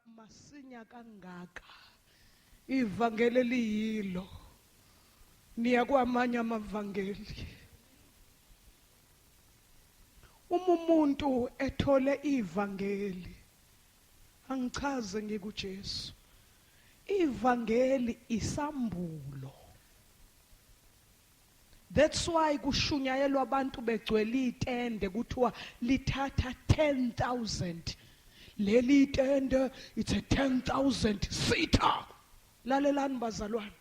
Masinya kangaka ivangeli eliyilo niya kwamanye amavangeli. Uma umuntu ethole ivangeli, angichaze ngikuJesu, ivangeli isambulo. That's why kushunyayelwa abantu begcwele itende, kuthiwa lithatha 10000 leli itende, it's a 10000 seater. Lalelani bazalwane,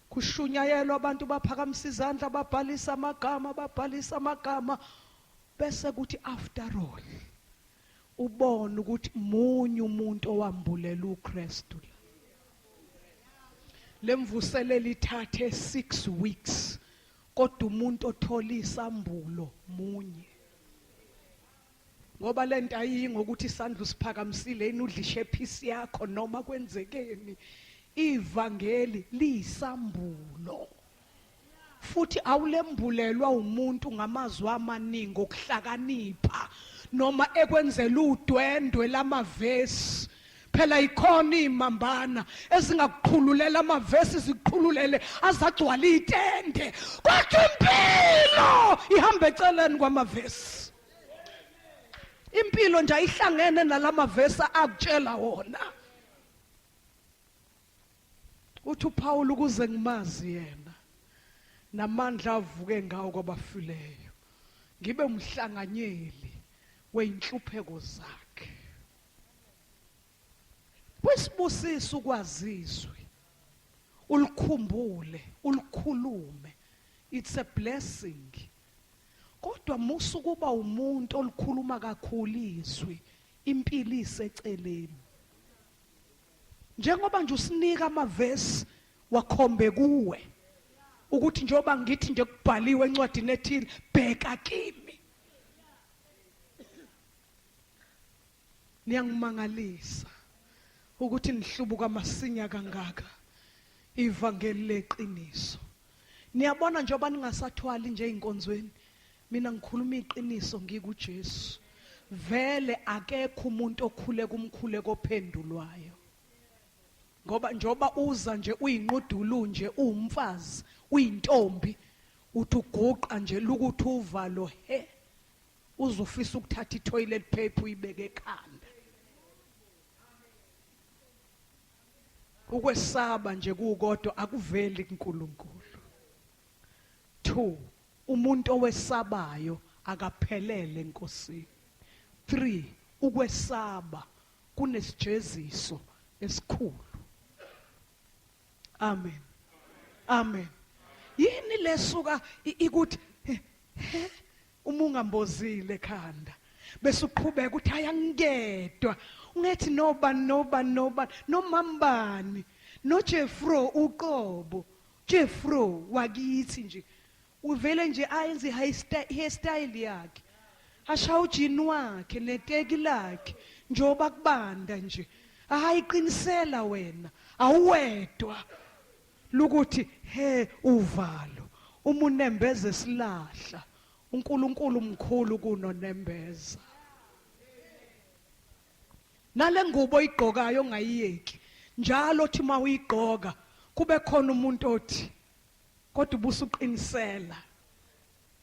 kushunyayelwa abantu baphakamisa izandla, babhalisa amagama, babhalisa amagama, bese kuthi after all ubone ukuthi munye umuntu owambulela uKristu. Lemvuselelo ithathe 6 weeks, kodwa umuntu othola isambulo munye, ngoba lento ayiyi ngokuthi isandla usiphakamisile yini, udla ishephisi yakho noma kwenzekeni. Ivangeli liyisambulo, futhi awulembulelwa umuntu ngamazwi amaningi okuhlakanipha noma ekwenzela udwendwe lamavesi. Phela ikhona imambana ezingakuqhululela amavesi, ziqhululele azagcwala itende, kodwa impilo ihamba eceleni kwamavesi. Impilo nje ayihlangene nalamavesi akutshela wona. Uthi uPaul, ukuze ngimazi yena namandla avuke ngawo kwabafileyo, ngibe umhlanganyeli weinhlupheko zakhe. Kuyisibusiso ukwazizwe, ulikhumbule, ulikhulume. It's a blessing. Kodwa musa ukuba umuntu olikhuluma kakhulu izwi, impilo iseceleni. Njengoba nje usinika amavesi wakhombe kuwe ukuthi njengoba ngithi nje kubhaliwe encwadini ethile, bheka kimi. Niyangimangalisa ukuthi nihlubuka masinya kangaka ivangeli leqiniso. Niyabona, njengoba ningasathwali nje einkonzweni, mina ngikhuluma iqiniso ngikuJesu. Vele akekho umuntu okhuleka umkhuleko ophendulwayo, ngoba njengoba uza nje uyinqudulu nje, uwumfazi, uyintombi, uthi uguqa nje lukuthi uvalo he, uzofisa ukuthatha i-toilet paper uyibeke ekhanda. Ukwesaba nje kukodwa akuveli kuNkulunkulu. 2, umuntu owesabayo akaphelele eNkosini. 3, ukwesaba kunesijeziso esikhulu. Amen, amen. Yini lesuka ikuthi uma ungambozile ekhanda bese uqhubeka uthi ayangedwa, ungethi nobani nobani nobani nomambani noJeffro uqobo, Jeffro wakithi nje uvele nje ayenze hairstyle yakhe, ashaya ujini wakhe neteki lakhe njengoba kubanda nje. Hayi, qinisela wena, awuwedwa. Lukuthi he uvalo, uma unembeza silahla, uNkulunkulu mkhulu kunonembeza. Nale ngubo oyigqokayo ongayiyeki njalo, othi uma uyigqoka kube khona umuntu othi kodwa ubusuqinisela,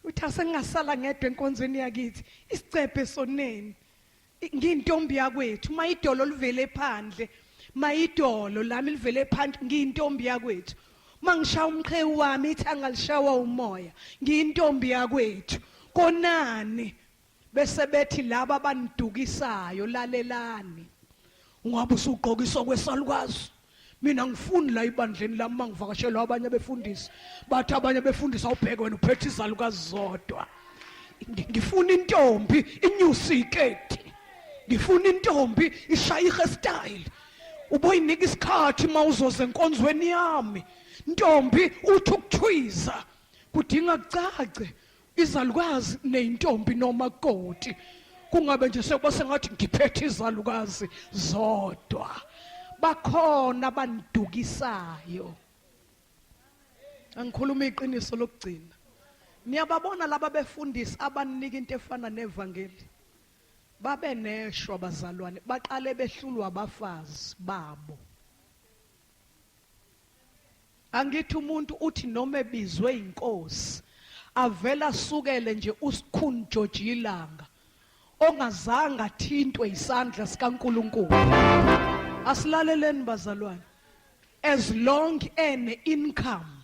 uthi asengingasala ngedwa enkonzweni yakithi, isicephe soneni, ngiyintombi yakwethu, uma idolo livele phandle, mayidolo lami livele phansi, ngiyintombi yakwethu. Mangishaya umqhewu wami ithanga lishawa umoya, ngiyintombi yakwethu. Konani bese bethi laba abanidukisayo, lalelani, ungabe usugqokiswa kwesalukazi. Mina ngifuni la ibandleni lami mangivakashelwa abanye abefundisi, bathi abanye abefundisi awubheke wena uphethe izalukazi zodwa. Ngifuna intombi inyusa iketi, ngifuna intombi ishaye hairstyle. Uboyinika isikhathi mawuzoza enkonzweni yami ntombi, uthi ukuthwiza kudinga kucace izalukazi neyintombi nomakoti, kungabe nje sekuba sengathi ngiphethe izalukazi zodwa. Bakhona abanidukisayo. Angikhuluma iqiniso lokugcina. Niyababona laba befundisi abanika into efana nevangeli. Babe neshwa bazalwane baqale behlulwa abafazi babo. Angithi umuntu uthi noma ebizwe inkosi avela asukele nje usikhuni George ilanga ongazange athintwe isandla sikaNkuluNkulu. Asilaleleni bazalwane. As long ene income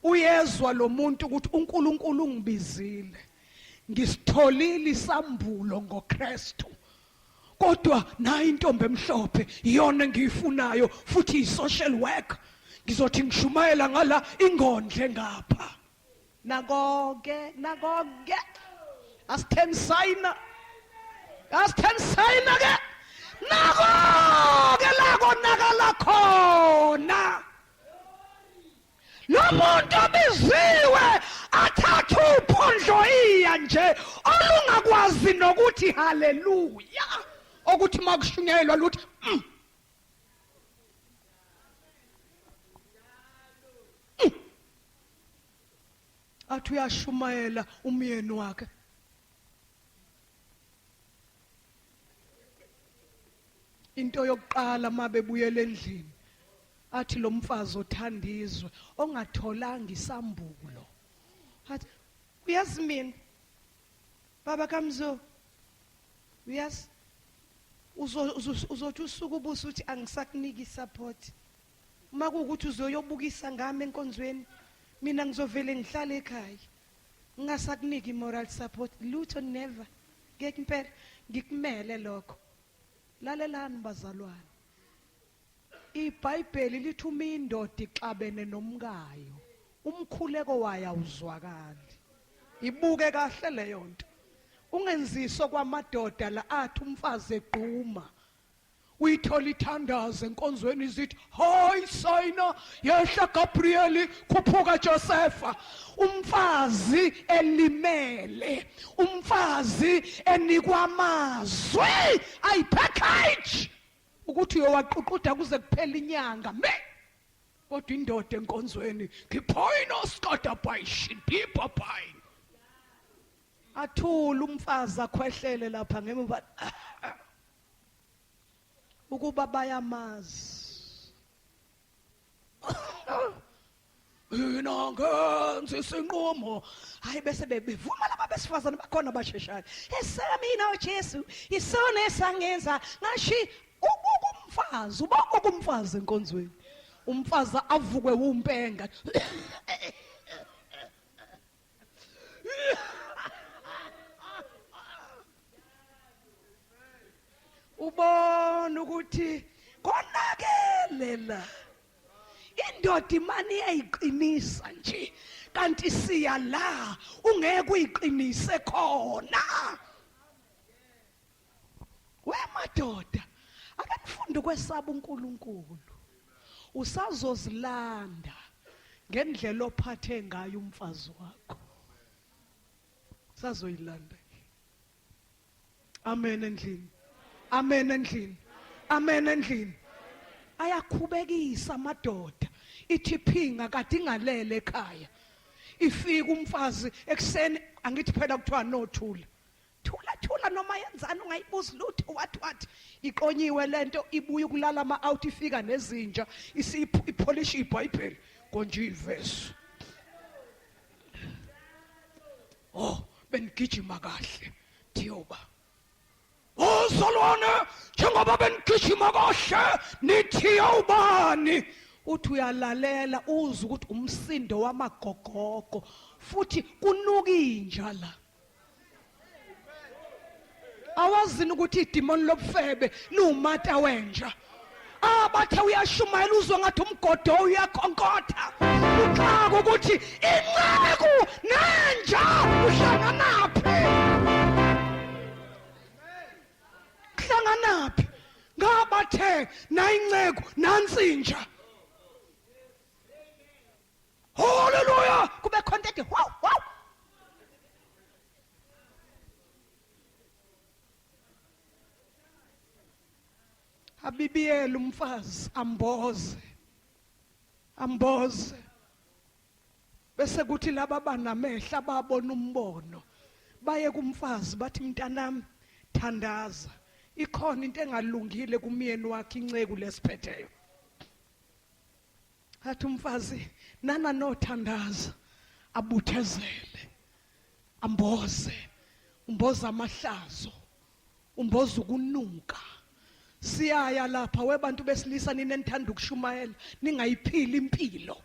uyezwa lo muntu ukuthi uNkulunkulu ungibizile ngisitholile isambulo ngoKristu kodwa nayi intombi emhlophe iyona engiyifunayo futhi i-social work ngizothi ngishumayela ngala ingondle ngapha nakonke nakonke asitheni asitheni sayina ke nako-ke la konakala khona lo muntu obiziwe athathe uphondloiya nje olungakwazi nokuthi haleluya okuthi makushunyayelwa luthi mm. mm. Athi uyashumayela umyeni wakhe into yokuqala mabebuyela endlini athi lo mfazi othandizwe ongatholanga isambulo athi uyazi mina baba kamzo uyazi uzothi usuku ubusa uthi angisakuniki support uma kuwukuthi uzoyobukisa ngami enkonzweni mina ngizovele ngihlale ekhaya ngingasakuniki i-moral support lutho never ngeke impela ngikumele lokho lalelani bazalwane iBhayibheli lithi uma indoda ixabene nomkayo umkhuleko wayo awuzwakali ibuke kahle leyo nto ungenziso kwamadoda la athi umfazi egquma uyithola ithandaza enkonzweni izithi hayi sayina yehla Gabriel khuphuka Josepha umfazi elimele umfazi enikwa amazwi ayipackage ukuthi uyowaququda kuze kuphele inyanga me kodwa indoda enkonzweni ngiphoyino skada bayishindipa bayi athula umfazi akhwehlele lapha ngemuva ukuba bayamazi mina ngenza isinqumo hayi bese bevuma laba besifazane bakhona abasheshayo esamina uJesu isona esangenza ngashi ubuka umfazi ubuka umfazi enkonzweni umfazi avukwe umpenga ubona ukuthi konakele la indoda imani iyayiqinisa nje kanti siya la ungeke uyiqinise khona wemadoda ake nifunde ukwesaba uNkulunkulu usazozilanda ngendlela ophathe ngayo umfazi wakho sazoyilanda amen endlini amen endlini amen endlini ayakhubekisa amadoda ithi phinga kade ingalele ekhaya ifika umfazi ekuseni angithi phela kuthiwa nothula thula thula noma yenzani ungayibuzi lutho wathi wathi iqonyiwe lento ibuye ukulala ama out ifika nezinja isipolish iBhayibheli konje ivesi oh benigijima kahle thiyoba Ozalwane njengoba benigijima kahle nithiya ubani uthi uyalalela uzwe ukuthi umsindo wamagogogo futhi kunuka inja la awazini ukuthi idimoni lobufebe liwumata wenja abathe uyashumayela uzwe ngathi umgodo uyakhonkotha uxaka ukuthi inceku nenja uhlanganaphi kuhlanganaphi ngabathe nayinceku nansinja haleluya kube khona ethi wow wow abibiyele umfazi amboze amboze bese kuthi laba banamehla babona umbono baye kumfazi bathi mntanami Thandaza. Ikhona into engalungile kumyeni wakhe inceku lesiphetheyo. Athi umfazi nana nothandaza abuthezele amboze umboza amahlazo umboza ukunuka siyaya lapha webantu besilisa nina enithanda ukushumayela ningayiphili impilo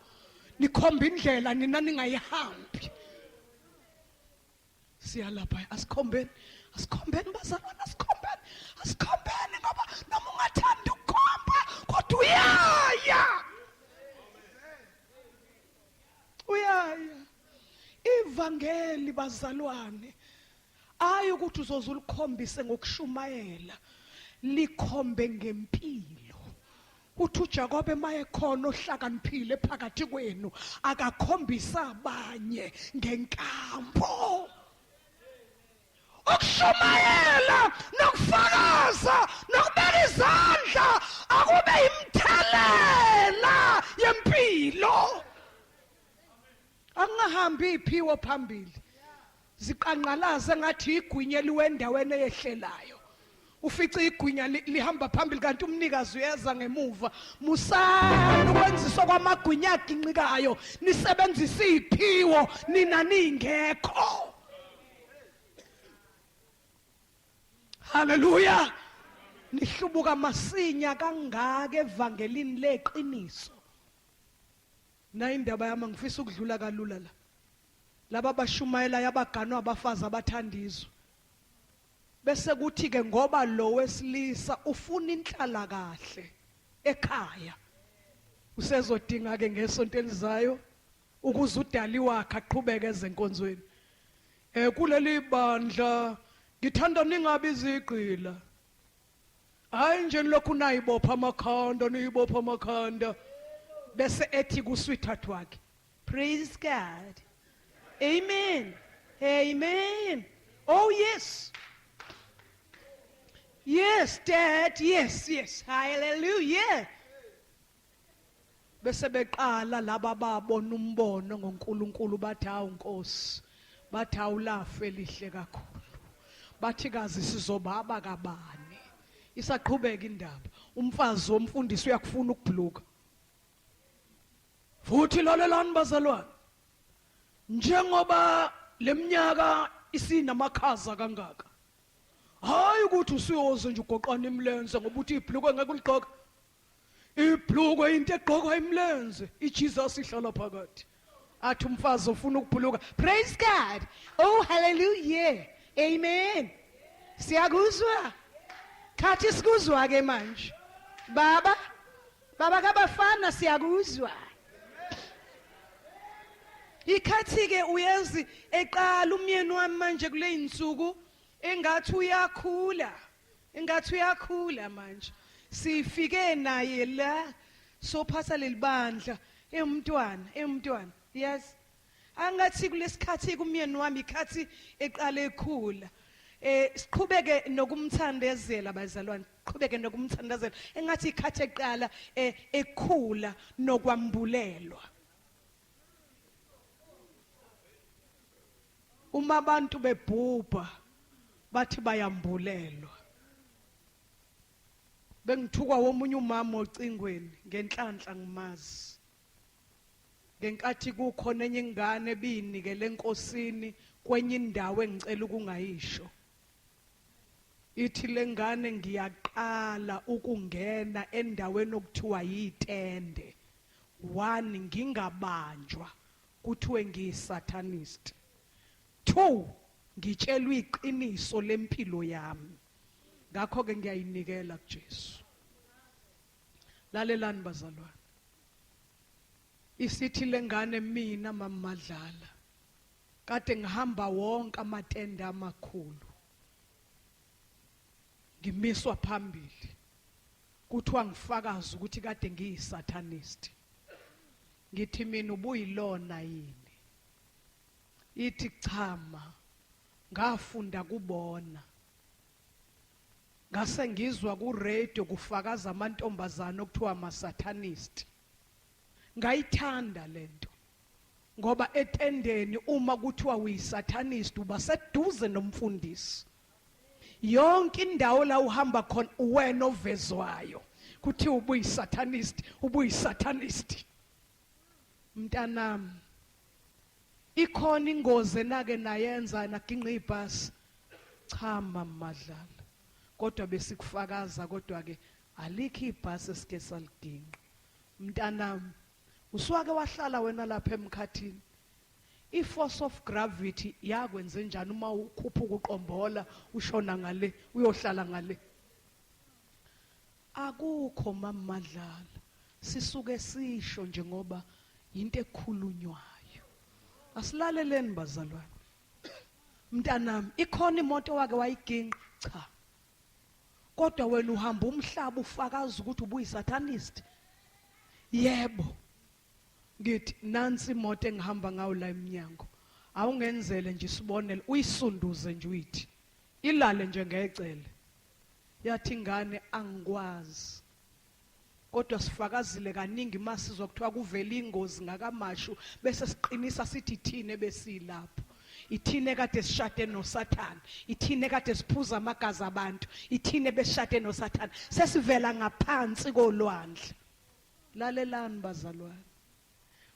nikhomba indlela nina ningayihambi siya lapha asikhombeni asikhombeni bazalwane asikhombeni asikhombeni ngoba noma ungathanda ukukhomba kodwa uyaya uyaya ivangeli bazalwane ayi ukuthi uzoze ulikhombise ngokushumayela likhombe ngempilo uthi uJakobe mayekhona ohlakaniphile phakathi kwenu akakhombisa abanye ngenkambo ukushumayela nokufakaza nokubeka izandla akube imthelela yempilo akungahambi iphiwo phambili ziqanqalaze ngathi igwinya eliwe endaweni eyehlelayo ufice igwinya lihamba phambili kanti umnikazi uyeza ngemuva musani ukwenziswa kwamagwinya aginqikayo nisebenzise iy'phiwo nina ningekho haleluya nihlubuka masinya kangaka evangelini leqiniso na indaba yami ngifisa ukudlula kalula la laba bashumayela yabaganwa abafazi abathandizwe bese kuthi ke ngoba lo wesilisa ufuna inhlala kahle ekhaya usezodinga ke ngesonto elizayo ukuze udali wakhe aqhubeke ezenkonzweni eh kuleli bandla ngithanda ningabi izigqila hayi nje lokhu nayibopha amakhanda niyibopha amakhanda bese ethi ku sweetheart wakhe Praise God. Amen. Amen. Oh, yes. Yes, Dad. Yes, yes. Hallelujah. Bese beqala laba babona umbono ngoNkulunkulu bathi hawu Nkosi bathi awulafe elihle kakhulu bathi kazi sizobaba kabani isaqhubeka indaba umfazi womfundisi uyakufuna ukubhluka futhi lalelani bazalwane njengoba leminyaka isinamakhaza kangaka hayi ukuthi usuyoze nje ugoqana imilenze ngoba uthi ibhlukwe ngeke uligqoke ibhlukwe into egqokwa imilenze iJesus ihlala phakathi athi umfazi ufuna ukubhuluka praise God oh hallelujah amen siyakuzwa khathi sikuzwa ke manje baba Baba kabafana siyakuzwa. Ikhathi ke uyazi eqala umyeni wami manje kule insuku engathi uyakhula. Engathi uyakhula manje. Sifike naye la sophatha lelibandla emntwana emntwana yes Angathi kulesikhathi kumyeni wami ikhathi eqale ekhula. Eh siqhubeke nokumthandezela bazalwane, qhubeke nokumthandazela. Engathi ikhathi eqala eh, ekhula nokwambulelwa. Uma abantu bebhubha bathi bayambulelwa. Bengithukwa womunye umama ocingweni ngenhlanhla ngimazi. Ngenkathi kukhona enye ingane ebiyinikele enkosini kwenye indawo engicela ukungayisho. Ithi lengane ngiyaqala ukungena endaweni okuthiwa yitende. One ngingabanjwa kuthiwe ngiyisatanist. Two ngitshelwa iqiniso lempilo yami. Ngakho ke ngiyayinikela kuJesu. Lalelani bazalwane. Isithi lengane mina mamadlala kade ngihamba wonke amatende amakhulu ngimiswa phambili kuthiwa ngifakaza ukuthi kade ngiyisatanist ngithi mina ubuyilona yini ithi chama ngafunda kubona ngase ngizwa ku radio kufakaza amantombazana okuthiwa ama satanist ngayithanda lento ngoba etendeni uma kuthiwa uyisatanist uba seduze nomfundisi. Yonke indawo la uhamba khona uwena ovezwayo. Kuthiwa ubuyisatanist, ubuyisatanist. Mntanami, ikhona ingozi enake nayenza naginqa ibhasi? Cha mamadlala. Kodwa besikufakaza kodwa ke alikho ibhasi esike saliginqa. Mntanami, usuwake wahlala wena lapha emkhathini? I-force of gravity yakwenze njani uma ukhuphuka uqombola ushona ngale uyohlala ngale? Akukho mamadlala, sisuke sisho nje ngoba into ekhulunywayo. Asilaleleni bazalwane. Mntanami, ikhona imoto wake wayiginqa? Cha. Kodwa wena uhamba umhlaba ufakaza ukuthi ubuyisatanist. Yebo. Ngithi nansi imoto engihamba ngayo la eminyango. Awungenzele nje isibonelo, uyisunduze nje uyithi ilale nje ngecele. Yathi ingane angikwazi. Kodwa sifakazile kaningi masizwa kuthiwa kuvela ingozi ngakamashu bese siqinisa sithi thina besilapho. Ithina kade sishade noSathane, ithina kade siphuza amagazi abantu, ithina besishade noSathane. Sesivela ngaphansi kolwandle. Lalelani bazalwane.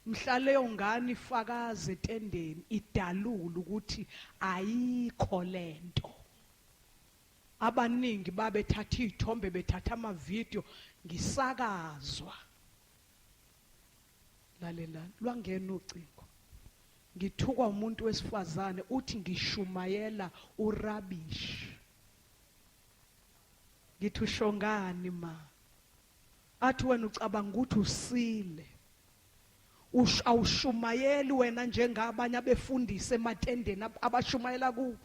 Mhla leyo ngane ifakaza etendeni idalula ukuthi ayikho lento. Abaningi babethatha izithombe bethatha amavidiyo ngisakazwa. Lalelani, lwangena ucingo. Ngithukwa umuntu wesifazane uthi ngishumayela urubbish. Ngithi usho ngani ma? Athi wena ucabanga ukuthi usile. Awushumayeli wena njengabanye abefundisi ematendeni abashumayela ku.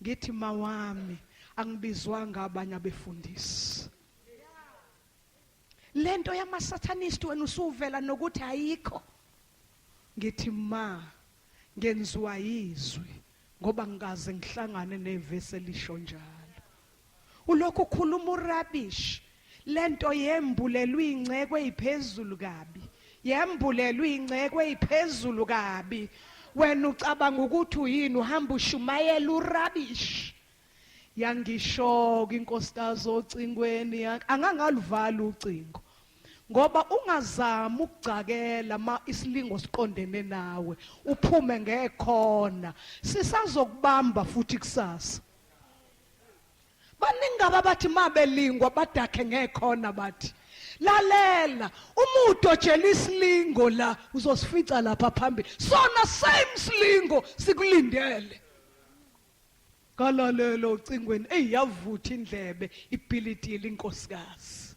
Ngithi mawami angibizwanga abanye abefundisi. Lento yamasatanist wena usuvela nokuthi ayikho. Ngithi ma ngenziwa yizwi ngoba ngikaze ngihlangane nevesi elisho njalo. Ulokhu ukhuluma urubbish. Lento yembulelwe inceko eziphezulu kabi. Yembulelwe inceko eziphezulu kabi. Wena ucabanga ukuthi uyini uhamba ushumayela urubbish. Yangishoka inkosikazi ocingweni angangaluvala ucingo. Ngoba ungazami ukugcakela ma isilingo siqondene nawe uphume ngekhona sisazokubamba futhi kusasa. Baningi ababathi mabelingwa badakhe ngekhona bathi lalela uma udojela isilingo la uzosifica lapha phambili sona same silingo sikulindele. Kalalela ocingweni eyi yavutha indlebe ibhilitile inkosikazi.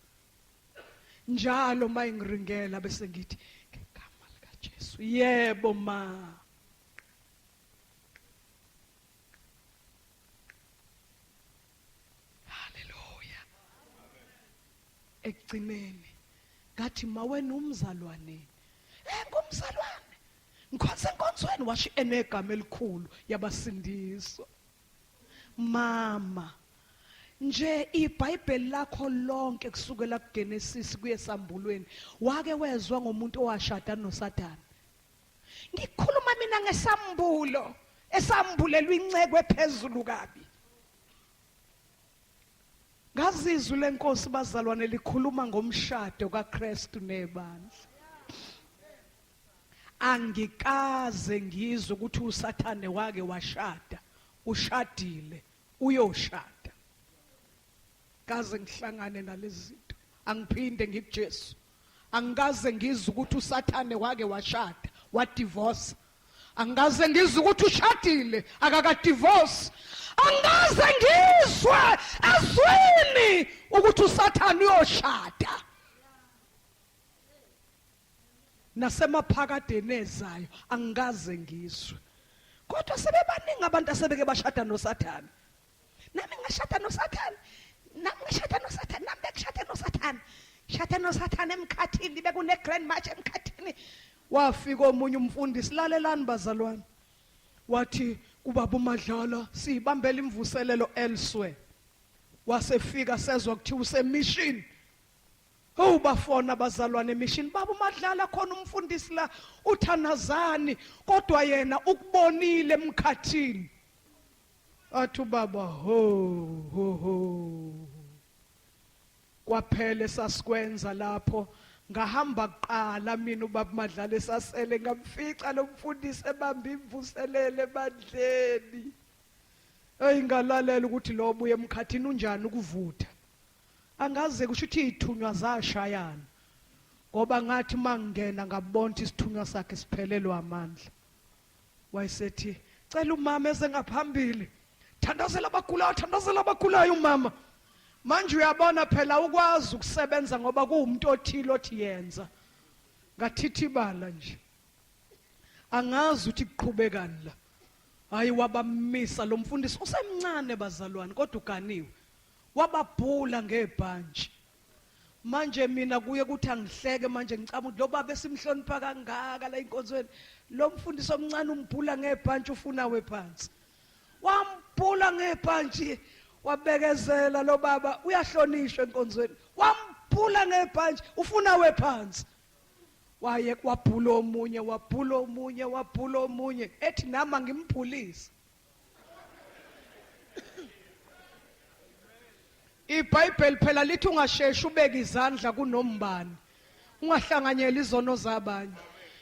Njalo mayingiringela bese ngithi ngegama likaJesu yebo ma. Haleluya. Ekugcineni ngathi mawena umzalwane. Eh ngumzalwane. Ngikhonze enkonzweni washo enegama elikhulu yabasindiswa. Mama nje iBhayibheli lakho lonke kusukela kuGenesis kuye sambulweni wake wezwa ngomuntu owashada noSathane. Ngikhuluma mina ngesambulo esambulelwa inceko ephezulu kabi. Ngazizwi lenkosi bazalwane likhuluma ngomshado kaKristu nebandla. Angikaze ngizwe ukuthi uSathane wake washada, ushadile, uyoshada. Kaze ngihlangane nalezi zinto. Angiphinde ngikuJesu. Angikaze ngizwe ukuthi uSathane wake washada, wadivorce. Angikaze ngizwe ukuthi ushadile, akakadivorce. Angikaze ngizwe ezwini ukuthi uSathane uyoshada. Nasemaphakadeni ezayo angikaze ngizwe. Kodwa sebebaningi abantu asebeke bashada noSathane. Nami ngashada noSathane. Nami ngashada noSathane, nami bekushada noSathane. Shada noSathane emkhathini bekune grand march emkhathini. Wafika omunye umfundisi, lalelani bazalwane. Wathi kubaba uMadlala siyibambela imvuselelo elsewhere. Wasefika sezwa kuthiwa usemission. Oh bafona abazalwane emission baba uMadlala khona umfundisi la uthanazani kodwa yena ukubonile emkhathini. Athi ubaba ho ho ho. Kwaphela esasikwenza lapho ngahamba kuqala mina ubaba Madlala esasele ngamfica lo mfundisi ebamba imvuselele ebandleni. Eyi ngalalela ukuthi lo buye emkhathini unjani ukuvutha. Angaze kusho ukuthi izithunywa zashayana. Ngoba ngathi mangingena ngabona ukuthi isithunywa sakhe siphelelwa amandla. Wayesethi cela umama eze ngaphambili. Thandazela abagulayo, thandazela abagulayo umama. Manje uyabona phela ukwazi ukusebenza ngoba kuwumuntu othile othi yenza. Ngathithibala nje. Angazi ukuthi kuqhubekani la. Hayi wabamisa lo mfundisi usemncane bazalwane kodwa uganiwe. Wababhula ngebhantshi. Manje mina kuye kuthi angihleke manje ngicabanga ukuthi lo baba esimhlonipha kangaka la enkonzweni lo mfundisi omncane umbhula ngebhantshi ufuna we phansi. Wambhula ngebhantshi wabekezela lo baba uyahlonishwa enkonzweni. Wambhula ngebhantshi ufuna we phansi. Waye wabhula omunye wabhula omunye wabhula omunye ethi nami angimbhulise. IBhayibheli phela lithi ungasheshi ubeke izandla kunombani. Ungahlanganyeli izono zabanye.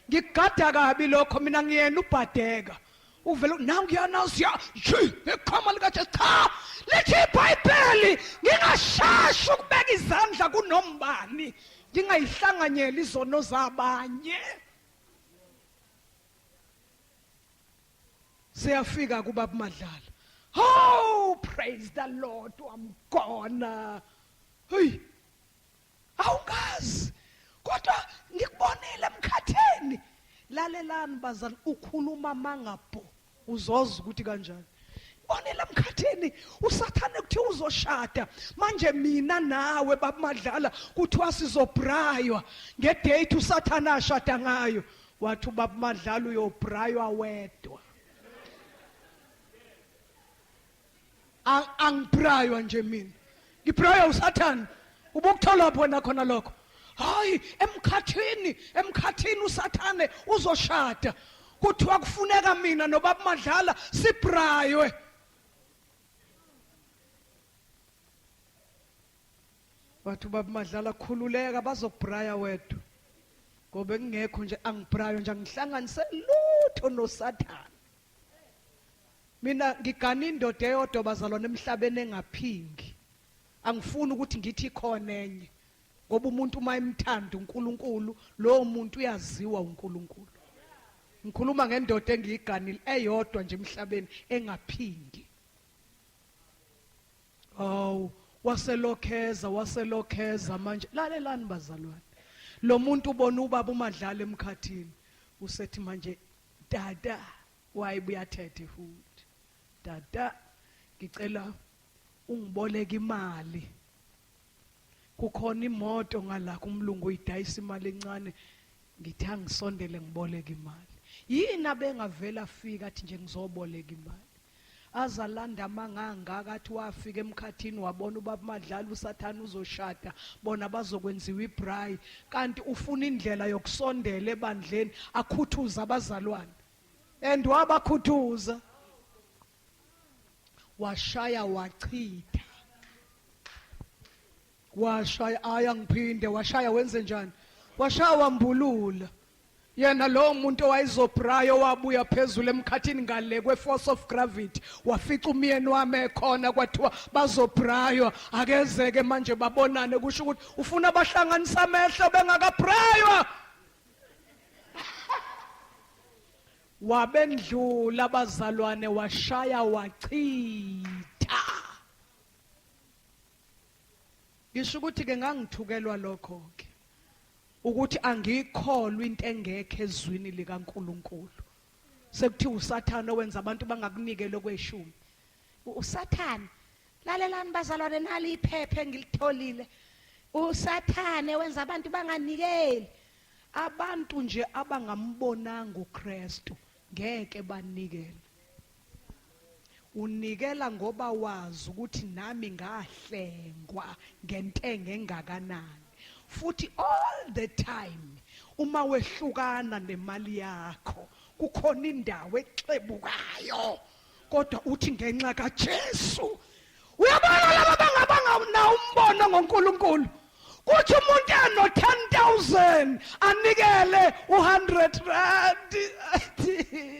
Ngikugada kabi lokho mina ngiyena ubhadeka. Uvele nangu yanaziya nje ngegama likaJesu cha lithi iBhayibheli ngingasheshi ukubeka izandla kunombani ngingayihlanganyeli izono zabanye. Siyafika kubaba Madlala. Oh praise the Lord wamgona. Hey. Awungazi. Kodwa ngikubonile emkhatheni. Lalelani bazali ukhuluma mangabho. Uzoza ukuthi kanjani. Bonile emkhathini usathane kuthiwa uzoshada manje mina nawe baba Madlala kuthiwa sizobraywa ngedate usathane ashada ngayo wathi ubaba Madlala uyobraywa wedwa angibraywa nje mina ngibraywa usathane ubukuthola wena khona lokho hayi emkhathini emkhathini usathane uzoshada kuthiwa kufuneka mina nobaba Madlala sibraywe wathi ubaba Madlala khululeka bazokubraya wedwa ngoba kungekho nje angibrayo nje angihlanganise lutho nosathane mina ngigana indoda eyodwa bazalwane emhlabeni engaphingi angifuni ukuthi ngithi ikhona enye ngoba umuntu uma emthanda uNkulunkulu lowo muntu uyaziwa uNkulunkulu ngikhuluma ngendoda engiyiganile eyodwa nje emhlabeni engaphingi Hawu waselokheza waselokheza manje lalelani bazalwane lo muntu ubona ubaba umadlala emkhathini usethi manje tata wayibuya thethe futhi tata ngicela ungiboleke imali kukhona imoto ngala kumlungu uyidayisa imali encane ngithi angisondele ngiboleke imali yini abengavela afika athi nje ngizoboleka imali azalanda amangangaka athi wafika emkhathini wabona ubaba Madlala usathane uzoshada bona bazokwenziwa ibrayi kanti ufuna indlela yokusondela ebandleni akhuthuza abazalwane and wabakhuthuza washaya wachitha washaya aya ngiphinde washaya wenze njani washaya wambulula yena lowo muntu owayezobraya owabuya phezulu emkhathini ngale kwe-force of gravity wafica umyeni wami ekhona kwathiwa bazobraywa akezeke manje babonane kusho ukuthi ufuna bahlanganisa amehlo bengakabraywa wabendlula abazalwane washaya wachitha ngisho ukuthi ke ngangithukelwa lokho ke ukuthi angiyikholwa into engekho ezwini likaNkuluNkulu sekuthiwa usathane owenza abantu bangakunike lokweshumi usathane lalelani bazalwane nali iphepha engilitholile usathane wenza abantu banganikeli abantu nje abangambonanga uKristu ngeke banikele unikela ngoba wazi ukuthi nami ngahlengwa ngentengo engakanani futhi all the time uma wehlukana nemali yakho kukhona indawo exebukayo. Kodwa uthi ngenxa kaJesu. Uyabona laba bangabanga nawo umbono ngoNkulunkulu. Kuthi umuntu eno 10000 anikele u100 rand.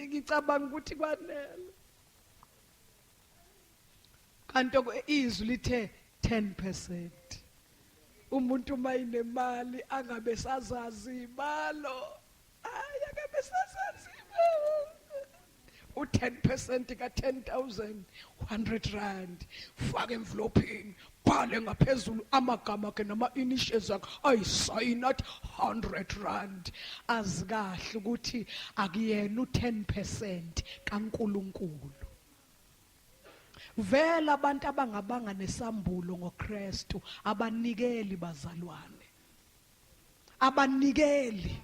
Ngicabanga ukuthi kwanele. Kanti izwi lithe 10%. Umuntu uma inemali angabe sazazi ibalo. Hayi akabe sazazi ibalo. U-10% ka-10000 100 rand faka envelophini bhale ngaphezulu amagama akhe nama-initials akhe ayisayini athi 100 rand azi kahle ukuthi akuyena u-10% kaNkulunkulu vele abantu abangabanga nesambulo ngoKristu abanikeli bazalwane abanikeli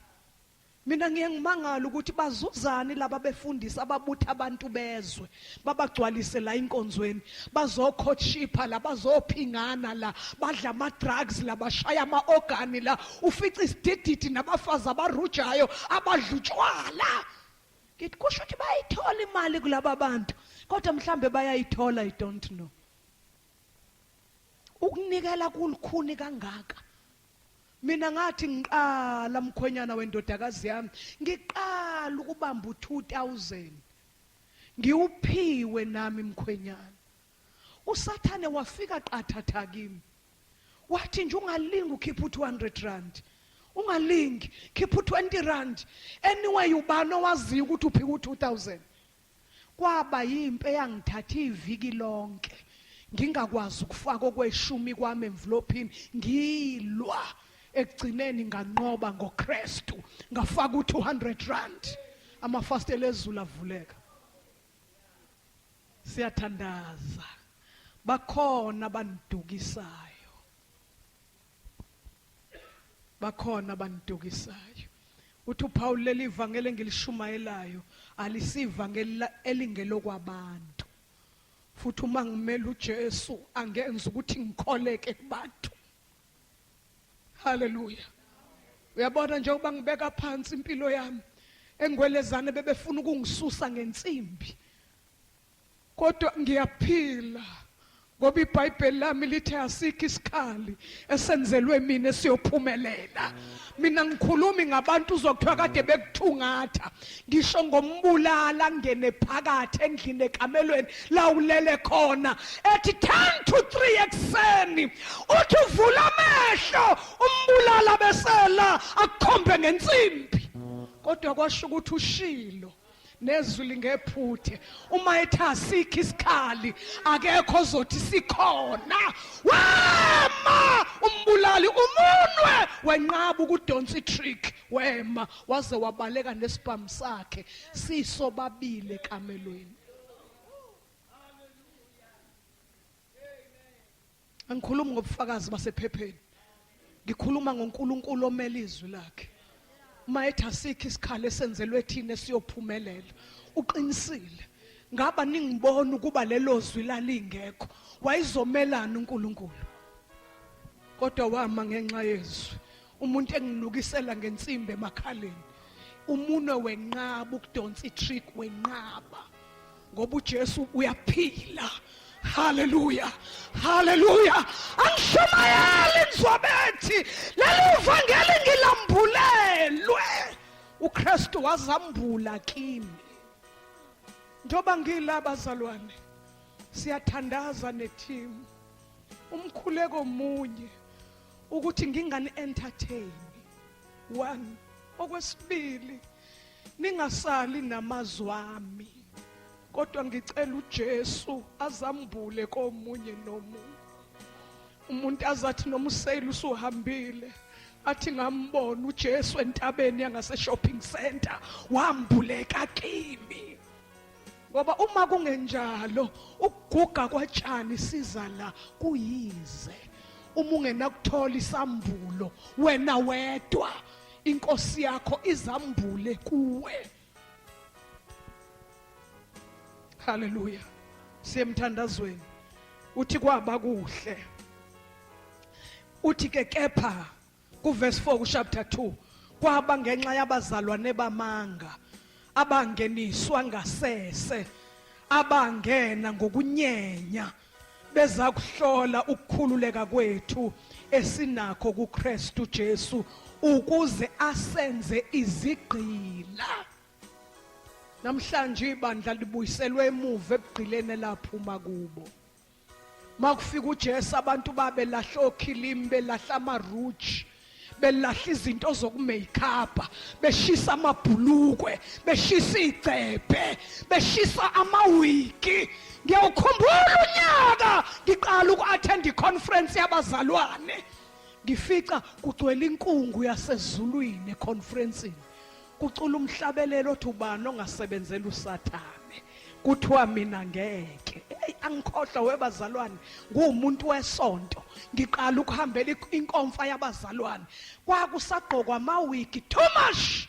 Mina ngiye ngimangala ukuthi bazuzani laba befundisi ababutha abantu bezwe babagcwalise la inkonzweni bazocourtshipa la bazophingana la badla ama drugs la bashaya ama organ la ufica isidididi nabafazi abarujayo abadlutshwala ngithi kusho ukuthi bayithola imali kulaba bantu kodwa mhlambe bayayithola i don't know ukunikela kulukhuni kangaka Mina ngathi ngiqala mkhwenyana wendodakazi yami ngiqala ukubamba u2000 ngiwuphiwe nami mkhwenyana usathane wafika qathatha kimi wathi nje ungalingi ukhipha u200 rand ungalingi khipha u20 rand anyway ubani owaziyo ukuthi uphika u2000 Kwaba yimpi eyangithatha iviki lonke ngingakwazi ukufaka okweshumi kwami emvlophini ngilwa ekugcineni nganqoba ngoKristu ngafaka u200 rand amafastela ezulu avuleka siyathandaza bakhona abanidukisayo bakhona abanidukisayo uthi uPaul leli ivangeli engilishumayelayo alisivangeli elingelokwabantu futhi uma ngimela uJesu angenza ukuthi ngikholeke kubantu haleluya uyabona njengoba ngibeka phansi impilo yami engwelezane bebefuna ukungisusa ngensimbi kodwa ngiyaphila ngoba iBhayibheli lami lithe asikho isikhali esenzelwe mina esiyophumelela mina ngikhulumi ngabantu uzokuthiwa kade bekuthungatha ngisho ngombulala ngene phakathi endlini ekamelweni la ulele khona ethi 10 to 3 ekuseni uthi uvula amehlo umbulala besela akukhombe ngensimbi kodwa kwasho ukuthi ushilo nezwi lingephuthe uma ethi asikho isikhali akekho ozothi sikhona wema umbulali umunwe wenqaba ukudonsa itrick wema waze wabaleka nesibhamu sakhe sisobabile ekamelweni Angikhulumi ngobufakazi basephepheni. Ngikhuluma ngoNkulunkulu omele izwi lakhe. Uma ethi asikho isikhalo esenzelwe thina esiyophumelela, uqinisile. Ngaba ningibona ukuba lelo zwi lalingekho, wayezomelana uNkulunkulu. Kodwa wama ngenxa yezwi. Umuntu enginukisela ngensimbi emakhaleni. Umunwe wenqaba ukudonsa itrick wenqaba. Ngoba uJesu uyaphila. Haleluya. Haleluya. Angishumayeli nzwabethi. Leli ivangeli ngilambulelwe. uKristu wazambula kimi. Njengoba ngila bazalwane siyathandaza neteam. Umkhuleko munye ukuthi ngingani entertain. One okwesibili ningasali namazwi ami kodwa ngicela uJesu azambule komunye nomunye umuntu azathi noma useyile usuhambile athi ngambona uJesu entabeni yangase shopping center wambuleka kimi ngoba uma kungenjalo ukuguga kwatshani siza la kuyize uma ungenakuthola isambulo wena wedwa inkosi yakho izambule kuwe haleluya siyemthandazweni uthi kwaba kuhle uthi ke kepha kuverse 4 kuchapter 2 kwaba ngenxa yabazalwane bamanga abangeniswa ngasese Abangena ngokunyenya beza kuhlola ukukhululeka kwethu esinakho kuKristu Jesu ukuze asenze izigqila. Namhlanje ibandla libuyiselwe emuva ebugqileni elaphuma kubo. Makufika uJesu abantu babe lahla okhilimi belahla amaruji belahla izinto zokumake-up beshisa amabhulukwe beshisa igcebhe beshisa amawigi ngiyawukhumbula unyaka ngiqala uku-attend i-conference yabazalwane ngifica kugcwele inkungu yasezulwini econferencini kucula umhlabelelo othi ubani ongasebenzela usathane kuthiwa mina ngeke hey angikhohlwa webazalwane nguwumuntu wesonto ngiqala ukuhambela inkomfa yabazalwane kwakusagqokwa amawigi too much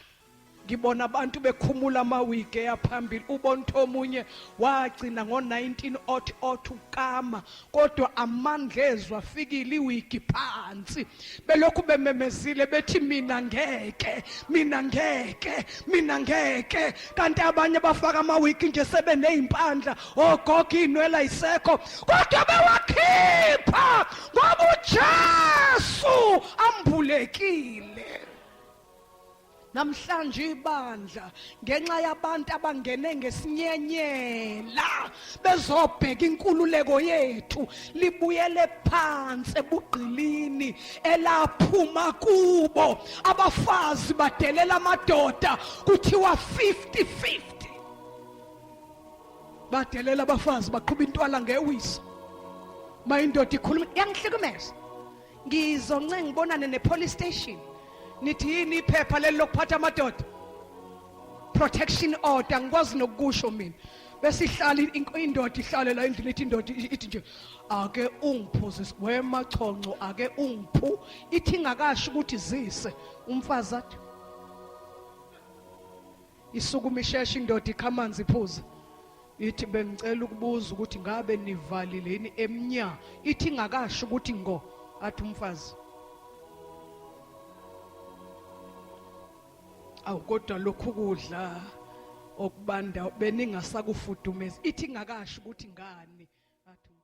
ngibona abantu bekhumula amawigi eyaphambili ubona ukuthi omunye wagcina ngo-19 othi othi ukama kodwa amandla ezwe afikile iwigi phansi belokhu bememezile bethi mina ngeke mina ngeke mina ngeke kanti abanye bafaka amawigi nje sebenezimpandla ogogo inwela isekho kodwa bewakhipha ngoba uJesu ambulekile Namhlanje ibandla ngenxa yabantu abangene ngesinyenyela bezobheka inkululeko yethu libuyele phansi ebugqilini elaphuma kubo abafazi badelela amadoda kuthiwa 50 50 badelela abafazi baqhuba intwala ngewisa mayindoda ikhuluma yangihlukumeza ngizonce ngibonane ne-police station nithi yini iphepha leli lokuphatha amadoda protection order ngikwazi nokusho mina bese ihlala indoda ihlale la endlini ithi indoda ithi nje ake ungiphuzise wemachonco ake ungiphu ithi ingakasho ukuthi zise umfazi athi isukuma isheshe indoda ikha amanzi iphuze ithi bengicela ukubuza ukuthi ngabe nivalile yini emnya ithi ingakasho ukuthi ngo athi umfazi awu kodwa lokhu kudla okubanda beningasakufudumezi ithi ingakasho ukuthi ngani athi